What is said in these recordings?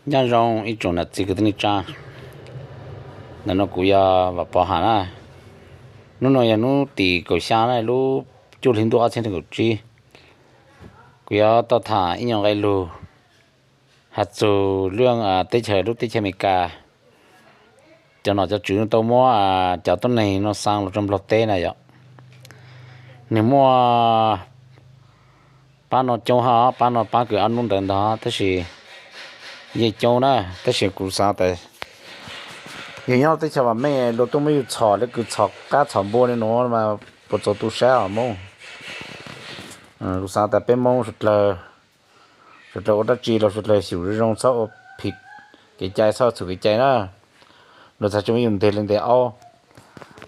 Nyob zoo ib tsoom niam txiv kwv tij neej tsa, ntawm no kuv yog Vam Pov Ham na. Hnub no yog hnub tim kaum xya na, lub cuaj hli ntuj ob txhiab nees nkaum tsib. Kuv yuav tau tham ib nyuag nqe lus has txug lub teb chaws, lub teb chaws Amelikas, cov nom cov tswv tau muab cov tuab neeg no xa los rau Nplog teb na yom. Nws muaj pab no coob hab, pab no pab kws ob hnub ntawd ntag, tab sis yeej coob na. Tab sis kuv xav tas yus nyob teb chaws vam meej luag tuaj muab yus txhom le kws txhom qab txhom npua li nuav mas puas txaus tu sab os Moob. Kuv xav tas peb Moob sawv dlawg, sawv dlawg ua dab tsi los sawv dlawg xyum zoo zoo, txhob ua phim kev cai, txhob txhum kev cai na. Luag txhaj tso muab yus nteg le nteg aub.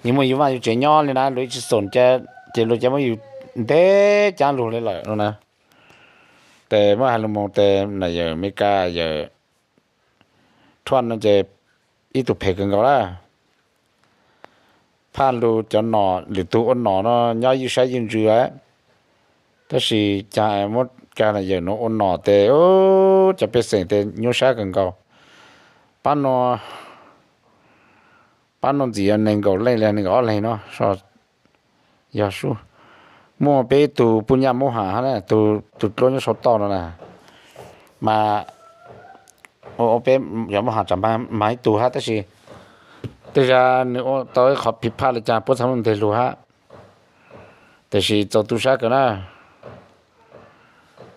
Yus muaj yus vaaj yus tsev nyob le na, luag ib tsi xoom ces luag ca muab yus nteg caab lug le lawm no na. Tes muab has lug moog tes nam yawm Amelikas yawm Trump no ces ib tug phem kawg nkaus lawm. Phaj lug cov nom, lwm tug ua nom no nyob ywj sab ywj ntsws lawm, tab sis cas muab kag nam yawm nuav ua nom tes cov pej xeem tes nyuaj sab kawg nkaus. Pab no, pab no ntxim yog nees nkaum leej le nees nkaum ob leeg no. Yog sub, muaj peb tug puj nyaj Moob Ham hab, tug dluab nyob sau toj no na, mas peb yog Moob Ham tsam mag ib tug hab, tab sis tej zag nws ua tau ib qhov phim phaj le caag puab txhaj muab nteg lug hab. Tab sis txaus tu sab kawg na.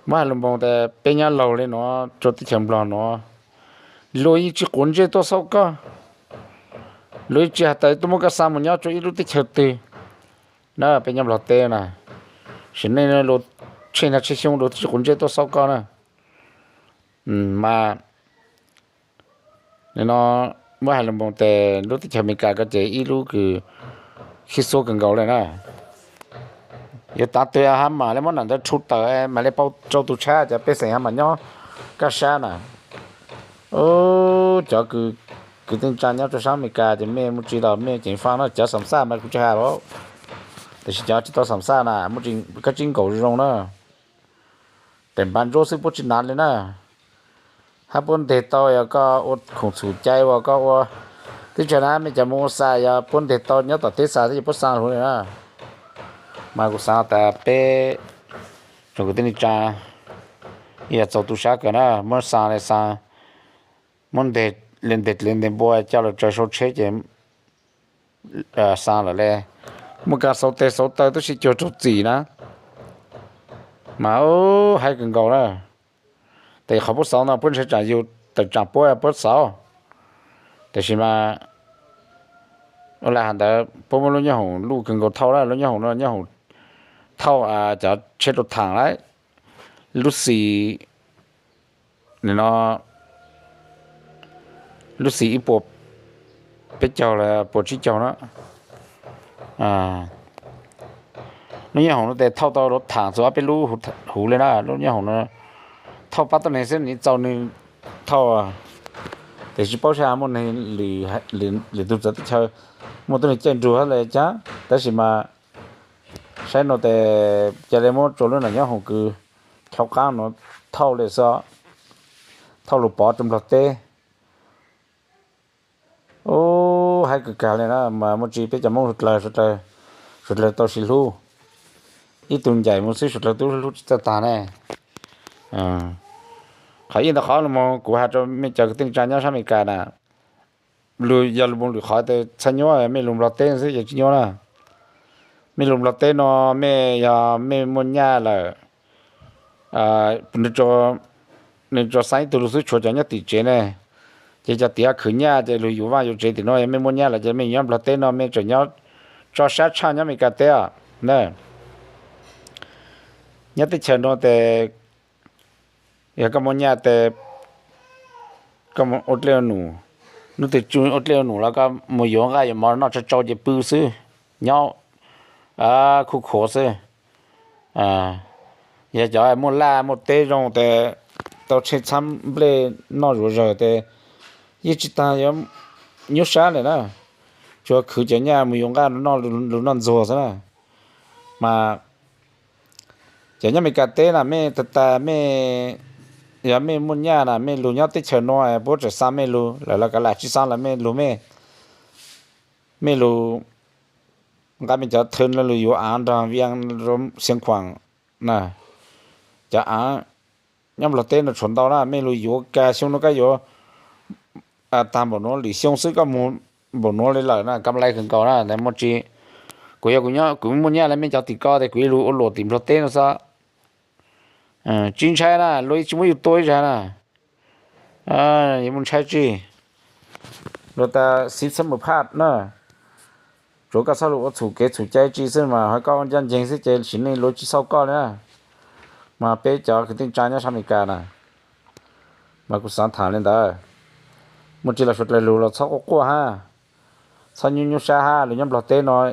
Muab has lug moog tas peb nyob laug le nuav rua teb chaws Nplog nuav, luag yeej tsi quav ntsej tuaj xauj koj, luag yeej tsi has tas tuaj muab koj xa moog nyob rua ib lub teb chaws twg na. Peb nyob Nplog teb na, sim neej luag tsheej nag tsheej xyoo luag tsi quav ntsej tuaj xauj koj na. Mas no muab has lug moog tes lub teb chaws Amelikas ko ces ib lub kws khib xuab kawg nkaus le na. Yuav tav twg hab mam le muab nam ntawd rhu tawm mam le pauj rau tug tshab cov pej xeem hab mam nyob kaj sab na. Cov kwv tij neej tsa nyob rua sab Amelikas ces mej muaj tsi los mej ceev faj na, cov xam xaj mas kuv tsi has lawm, tab sis cov tsi tau xam xaj na muaj kab tsib nkaus zoo na. Tes npaj ntsuab xwb puab tsi nav le na. Hab puab nteg tau yog koj ua khoom txhum cai uas koj ua teb chaws na, mej cov moog ua xa yog puab nteg tau nyob tom teb xa teb ces puab xa lug le na. Mas kuv xaav tas peb tsoom kwv tij neej tsa yog txaus tu sab kawg na, muab xa le xa, muab nteg le nteg le nteg npua coj los tsaws sau tsheb ces xa lawm le. Muaj kag xauv teg xauv taw tub si cuag raug txim na, mas haib kawg nkaus na. Tes qhov puab xauv no puab ntshai tsam yug tawm tsam puab, puab xauv. Tab sis mas ua le has ntawd puab muab lub nyob hoom luj kawg nkaus thauj na, lub nyob hoom no nyob hoom thauj cov tsheb rau thaam lawm, lub xis no, lub xis ib puas peb caug los puas tsib caug na. Lub nyob hoom no tes thauj tau rau thaam txug ob peb lub huv le na. Lub nyob hoom no thauj pab tuab neeg xwb, nws txaus nws thauj. Tes tsis paub sab muaj neeg lwm tug txawv teb chaws muaj tuab neeg caij nrug hab le caag, tab sis mas saib no tes ca le muab rua lub nam nyob hoom kws chauv qaab no thauj le xwb, thauj lug pov rua Nplog teb. Ub, haib kawg kag le na, mas muaj tsi peb cov Moob suav dlawg, suav dlawg tau sib hlub, ib tug ncaim mus xwb suav dlawg tub hlub tsis txawj tag ne. Qhov ib ntawd qhov los kuv has rua mej cov kwv tij neej tsa nyob sab Amelikas na, lug yog lug moog lwm qhov tes txhaj nyuab, mej lug Nplog teb xwb ces tsis nyuab na. Mej lug Nplog teb no mej yog mej muaj nyaj lawm, nws tsuas xaa ib tug lug xwb tshuav cov nyob tim tsev ne, ces cov tim khwv nyaj ces lug yuav vaaj yuav tsev tim no, yog mej muaj nyaj lawm ces mej nyob Nplog teb no mej tseem nyob tso sab tshaj nyob Amelikas teb os. Nyob teb chaws no tes yog koj muaj nyaj tes koj ua dlej ua num, nub twg tsuj ua dlej ua num los koj mus yuav nqaj yuav mov noj tsau tsau ces pw xwb, nyob khuv khuav xwb. Yog cov muaj laj muaj teb zoo tes tau tsheej txhab nplej noj zuav zawg tes yeej tsis tas yuav nyuaj sab le na. Tsuas khwv cov nyaj mus yuav nqaj noj lug noj ntxuag xwb na. Mas cov nyob Amelikas teb na mej tag tag mej yog mej muaj nyaj na, mej lug nyob teb chaws nuav puab tseem xaa mej lug, lawv los kav lam tsi xaa los mej lug mej, mej lug nqa mej cov thw lug yuav aav nrog Vias, Xiav Khuam na, cov aav nyob Nplog teb nuav tshuav ntau na, mej lug yuav kag xyoo nuav koj yuav tag npaum nuav, lwm xyoo xwb koj moog npaum nuav li lawm na, kam lais kawg nkaus na. Muaj tsi, kuv yog kuv nyob kuv muaj nyaj le mej cov tim ko tes kuv yuav lug ua luam tim Nplog teb nuav xwb. Tsi ntshai na, luag yeej tsi muab yug tua ib zag na. Yuav mus ntshai tsi, luag tas xiv txhab mus phaj na. Tsuav koj txhob lug ua txhum kev txhum cai tsi xwb mas ho koj ua ncaj nceeg xwb ces sim neej luag tsi xauj koj li na. Mas peb cov kwv tij neej tsa nyob sab Amelikas na, mas kuv xaav tham li ntawd. Muaj tsi los suav dlawg lug los txhob quaj quaj hab, txhob nyuaj nyuaj sab hab. Lug nyob Nplog teb nuav,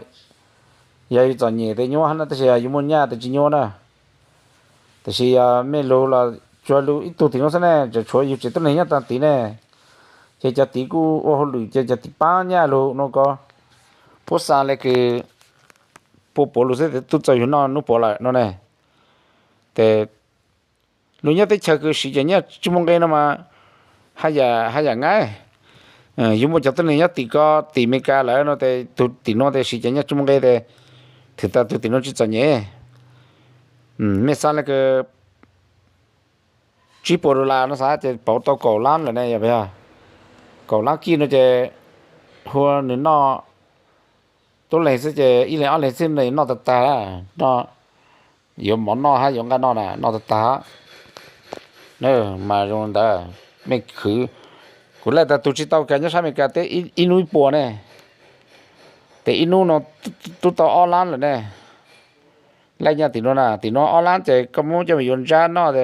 yog yug txom nyem tes nyuaj hab na, tab sis yog yug muaj nyaj tes tsi nyuaj na. Tab sis yog mej lug los tsuas lug ib tug tim nuav xwb ne, tseem tshuav yug tsev tuab neeg nyob taag tid ne. Ces cov tid kuj ua hauj lwm ces cov tid paab nyaj lug nuav ko, puab xaa le kws puab puav lug xwb tes tub txaus yug noj nub puav lawm no ne. Tes lug nyob teb chaws kws siv cov nyaj tsi muaj nqe no mas haj yam, haj yam ngaib. Yug muaj cov tuab neeg nyob tim ko, tim Amelikas lawm no tes tug tim nuav tes siv cov nyaj tsi muaj nqe tes thwm tas tug tim nuav tsi txom nyem. Mej xaa le kws tsib puas dollar no xav ces pauv tau kaum lab lawm ne, yog puas yog? Kaum lab kij no ces hu nws noj tub leeg xwb ces ib leeg ob leeg xwb noj tag tag, noj, yuav mov noj hab yuav nqaj noj na, noj tag tag. Mas zoo ntawd, mej khwv, kuv laij tas tug tsi tau kag nyob sab Amelikas teb ib nub ib puas ne, tes ib nub no tub tau ob lab lawm ne. Laij nyaj tim nuav na, tim nuav ob lab ces koj muab coj mus yuav ntsab noj,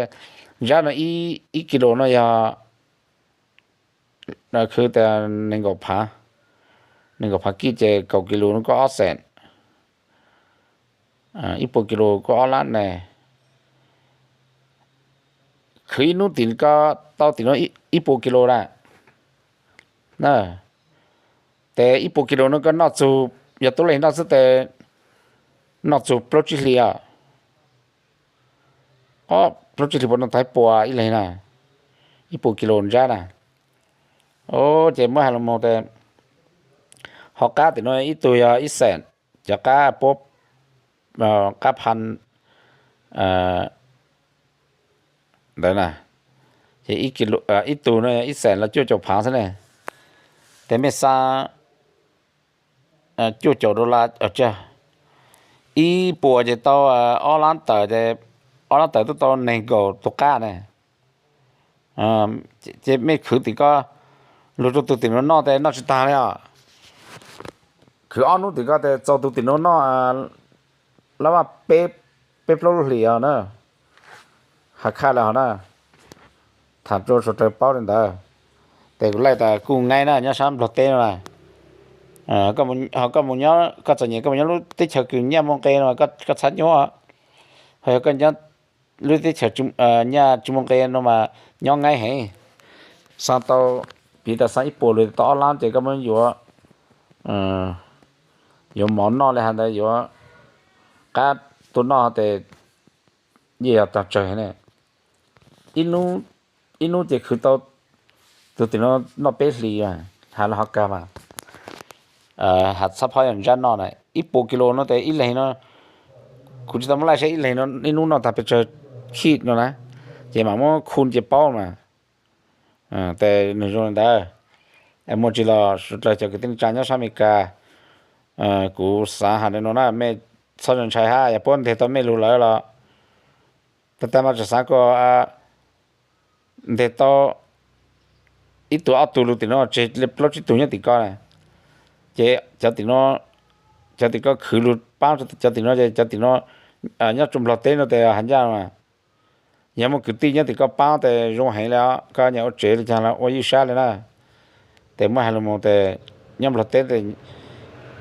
ntsab no ib kis lus no yog khwv tas nees nkaum phav, nees nkaum phav kij ces kaum kis lus no koj ob xees, ib puas kis lus koj ob lab ne. Khwv ib nub tim ko tau tim nuav ib puas kis lus na. Tes ib puas kis lus no koj noj txug, yog tub leeg noj xwb tes noj txug plaub tsib hlis os. Ob, plaub tsib hlis puas noj tag ib puas ib leeg na, ib puas kis lus ntsab na. Ces muab has lug moog tes ho qab tim nuav ib tug yog ib xees, cov qab puab, qab pha ntawd na, ces ib tug no ib xees los cuaj caum phav xwb ne. Tes mej xaa cuaj caum dollar, ib puas ces tau ob lab tawm, ob lab tawm tub tau nees nkaum tus qab ne. Ces mej khwv tim ko, lug rua tug tim nuav noj tes noj tsi tag li os. Khwv ob nub tim ko tes txaus tug tim nuav noj lab vaj peb plaub lub hlis os na. Has khaj lawm hov na, tham rua suav dlawg paub li ntawd. Tes kuv laij tas kuj ngaib na nyob sab Nplog teb no na. Ho koj mus nyob, koj txom nyem koj mus nyob lub teb chaws kws nyaj muaj nqe no koj txhob nyuaj. Ho yog koj nyob lub teb chaws nyaj tsi muaj nqe no mas nyob ngaib heev. Xaa tau, piv tas xaa ib puas lug tau ob lab ces koj muab yuav, yuav mov noj li has ntawd, yuav qab tuaj noj tes yeej yog tag tsawg ne. Ib nub ces khwv tau tug tim nuav noj peb hlis, has lug ho kag mas. Has txhob phob yog ntsab noj na, ib puas kis lus no tes ib leeg no, kuv tsi tau muab laij saib ib leeg no ib nub noj tag pes tsawg khij no na, ces mam muab khu ces paub mas. Tes nwg zoo li ntawd, muaj tsi los suav dlawg cov kwv tij neej tsa nyob sab Amelikas, kuv xav has li no na, mej txhob ntshai hab, yog puab nteg tau mej lug lawm los tag tag mas tseem xav kom nteg tau ib tug ob tug lug tim nuav tseg li plaub tsib tug nyob tim ko na. Ces cov tim nuav, cov tim ko khwv lug paab cov tim nuav ces cov tim nuav nyob tsuas Nplog teb no tes has ncaj mas, yog muaj kwv tij nyob tim ko paab tes zoo heev li os, koj nyam ua tsev li caag los ua ywj sab li na. Tes muab has lug moog tes nyob Nplog teb tes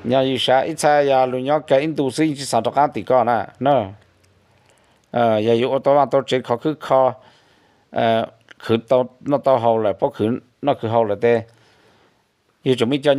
nyob ywj sab, ib txha yog lug nyob kag ib ntu xwb yeej tsi xav rov qaab tim ko na na. Yog yug ua tau vaaj tau tsev khov khwb kho, khwv tau noj tau haus lawm, paub khwv noj khwv haus lawm tes yug tseem muaj ib co